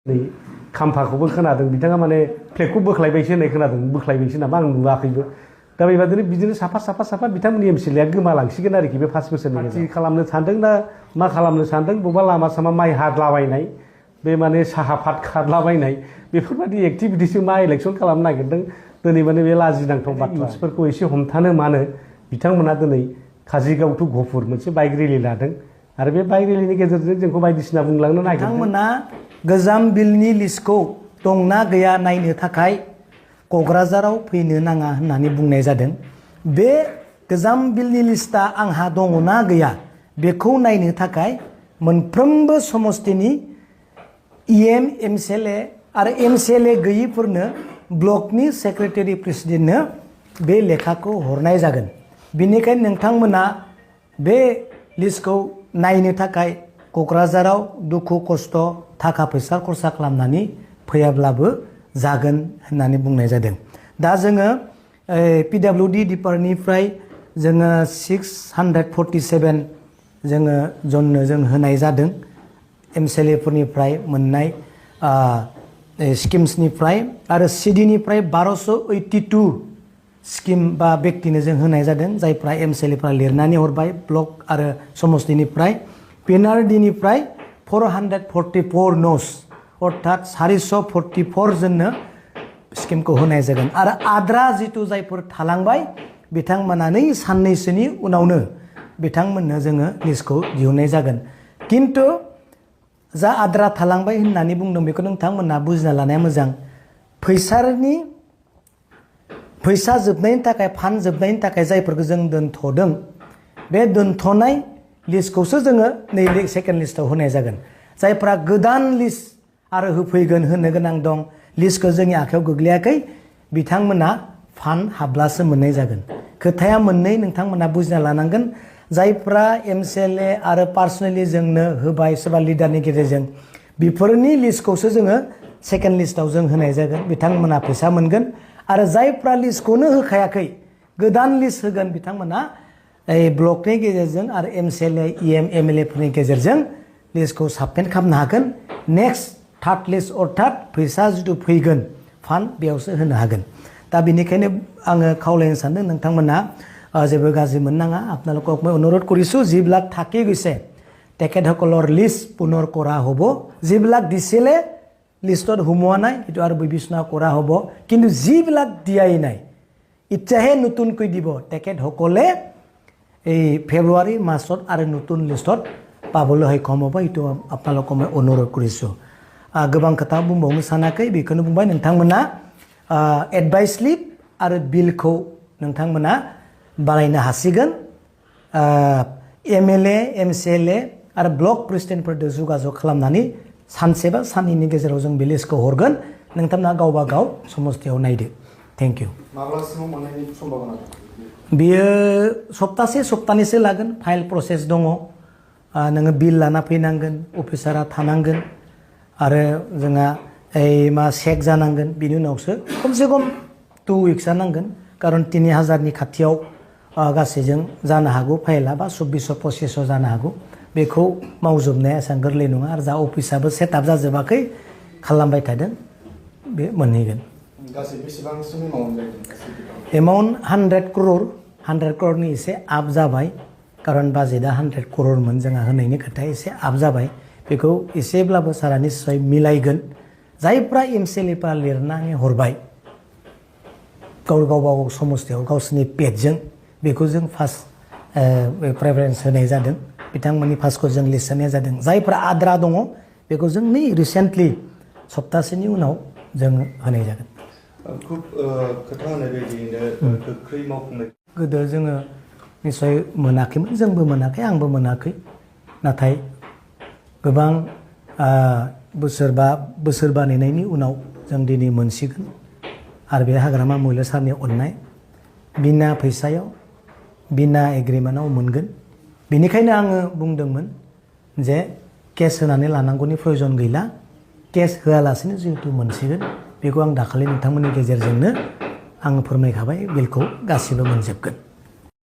खाम्फाखौबो खोनादों बिथाङा माने फ्लेगखौ बोख्लायबायसो होननाय खोनादों बोख्लायबायसो नामा आं नुवाखैबो दा बेबादिनो बिदिनो साफा बिथांमोननि एमसिएलएआ गोमालांसिगोन आरोखि बे 5 बोसोरनि गेजेराव खालामनो सानदों दा मा खालामनो सानदों बबेबा लामा सामा माइ हादलाबायनाय बे माने साहा फात खारलाबायनाय बेफोरबायदि एक्टिभिटिसजों मा इलेक्सन खालामनो नागिरदों दिनै माने बे लाजिनांथाव बाथ्राफोरखौ एसे हमथानो मानो बिथांमोना दिनै काजिगाव टु गहपुर मोनसे बाइक रेलि लादों आरो बे बाइक रेलिनि गेजेरजों जोंखौ बायदिसिना बुंलांनो नागिरदों बिथांमोना गोजाम बिलनि लिस्टखौ दंना गैया नायनो थाखाय क'क्राझाराव फैनो नाङा होननानै बुंनाय जादों बे गोजाम बिलनि लिस्टआ आंहा दङना गैया बेखौ नायनो थाखाय मोनफ्रोमबो समस्तिनि इएम एमसिएलए आरो एमसिएलए गैयिफोरनो ब्लकनि सेक्रेटारि प्रेसिडेन्टनो बे लेखाखौ हरनाय जागोन बिनिखायनो नोंथांमोना बे लिस्टखौ नायनो थाखाय क'क्राझाराव दुखु खस्थ' थाखा फैसा खरसा खालामनानै फैयाब्लाबो जागोन होननानै बुंनाय जादों दा जोङो पिडब्लिउडि डिपार्टमेन्टनिफ्राय जोङो 647 जोङो जननो जों होनाय जादों एमसिएलएफोरनिफ्राय मोननाय स्किम्सनिफ्राय आरो सिडिनिफ्राय 1282 स्किम बा व्यक्तिनो जों होनाय जादों जायफ्रा एमसिएलएफ्रा लिरनानै हरबाय ब्लक आरो समस्तिनिफ्राय पिएनआरडिनिफ्राय 444 न'स अर्थात 444 जननो स्किमखौ होनाय जागोन आरो आद्रा जितु जायफोर थालांबाय बिथांमोना साननैसोनि उनावनो बिथांमोननो जोङो लिस्टखौ दिहुननाय जागोन किन्तु जा आद्रा थालांबाय होननानै बुंदों बेखौ नोंथांमोना बुजिना लानाया मोजां फैसा जोबनायनि थाखाय फान्ड जोबनायनि थाखाय जायफोरखौ जों दोनथ'दों बे दोनथ'नाय लिस्टखौसो जोङो नै सेकेन्ड लिस्टआव होनाय जागोन जायफ्रा गोदान लिस्ट आरो होफैगोन होनो गोनां दं लिस्टखौ जोंनि आखायाव गोग्लैयाखै बिथांमोना फान्ड हाब्लासो मोननाय जागोन खोथाया मोननै नोंथांमोना बुजिना लानांगोन जायफ्रा एमसिएलए आरो पार्सनेलि जोंनो होबाय सोरबा लिडारनि गेजेरजों बेफोरनि लिस्टखौसो जोङो सेकेन्ड लिस्टआव जों होनाय जागोन बिथांमोना फैसा मोनगोन आरो जायफ्रा लिस्टखौनो होखायाखै गोदान लिस्ट होगोन बिथांमोना ब्लकनि गेजेरजों आरो एमसिएलए इएम एमएलएफोरनि गेजेरजों लिस्टखौ साबमिट खालामनो हागोन नेक्स्ट थार्ड लिस्ट अर्थात फैसा जितु फैगोन फान्ड बेयावसो होनो हागोन दा बेनिखायनो आङो खावलायनो सानदों नोंथांमोना जेबो गाज्रि मोननाङा আপোনালোকক মই অনুৰোধ কৰিছোঁ যিবিলাক থাকি গৈছে তেখেতসকলৰ লিষ্ট পুনৰ কৰা হ'ব যিবিলাক দিছিলে লিষ্টত সোমোৱা নাই সেইটো আৰু বিবেচনা কৰা হ'ব কিন্তু যিবিলাক দিয়াই নাই ইচ্ছাহে নতুনকৈ দিব তেখেতসকলে এই ফেব্ৰুৱাৰী মাৰ্চত আৰু নতুন লিষ্টত পাবলৈ সক্ষম হ'ব এইটো আপোনালোকক মই অনুৰোধ কৰিছোঁ गोबां खोथा बुंबावनो सानाखै बेखौनो बुंबाय नोंथांमोना एडभाइस स्लिप आरो बिलखौ नोंथांमोना बानायनो हासिगोन एमएलए एमसिएलए आरो ब्लक प्रेसिडेन्टफोरजों जगाजग खालामनानै सानसे बा साननैनि गेजेराव जों बे लिस्टखौ हरगोन नोंथांमोना गावबा गाव समस्तियाव नायदो थेंक इउ माब्लासिमाव मोननायनि सम्भाबना बियो सप्तानैसो लागोन फाइल प्रसेस दङ नोङो बिल लाना फैनांगोन अफिसारा थानांगोन आरो जोंहा मा चेक जानांगोन बिनि उनावसो खमसे खम 2 उइक्स नांगोन खारन 3000नि खाथियाव गासैजों जानो हागौ फाइला बा 2425 जानो हागौ बेखौ मावजोबनाया एसेबां गोरलै नङा आरो जा अफिसाबो सेटआप जाजोबाखै खालामबाय थादों बे मोनहैगोन गासै बेसेबांसिम एमाउन्ट जागोन एमाउन्ट 100 crore एसे आप जाबाय खारन बाजेटआ 100 crore जोंहा होनायनि खोथाया एसे आप जाबाय बेखौ एसेब्लाबो सारा निश्चय मिलायगोन जायफ्रा एमसिएलएफ्रा लिरनानै हरबाय गावबा गाव समस्तियाव गावसोरनि पेजजों बेखौ जों फार्स्ट प्रेफारेन्स होनाय जादों बिथांमोननि फार्स्टखौ जों लिस्ट होनाय जादों जायफ्रा आद्रा दङ बेखौ जों नै रिसेन्टलि सप्तासेनि उनाव जों होनाय जागोन खुब खोथा होनाय बायदियैनो गोख्रै मावफुंनाय गोदो जोङो निश्चय मोनाखैमोन जोंबो मोनाखै आंबो मोनाखै नाथाय गोबां बोसोरबा नेनायनि उनाव जों दिनै मोनसिगोन आरो बे हाग्रामा महिला सारनि अननाय बिना फैसायाव बिना एग्रिमेन्टआव मोनगोन बेनिखायनो आङो बुंदोंमोन जे केस होनानै लानांगौनि प्रयोजन गैला केस होआलासिनो जिहेतु मोनसिगोन बेखौ आं दाखालि नोंथांमोननि गेजेरजोंनो आं फोरमायखाबाय बिलखौ गासिबो मोनजोबगोन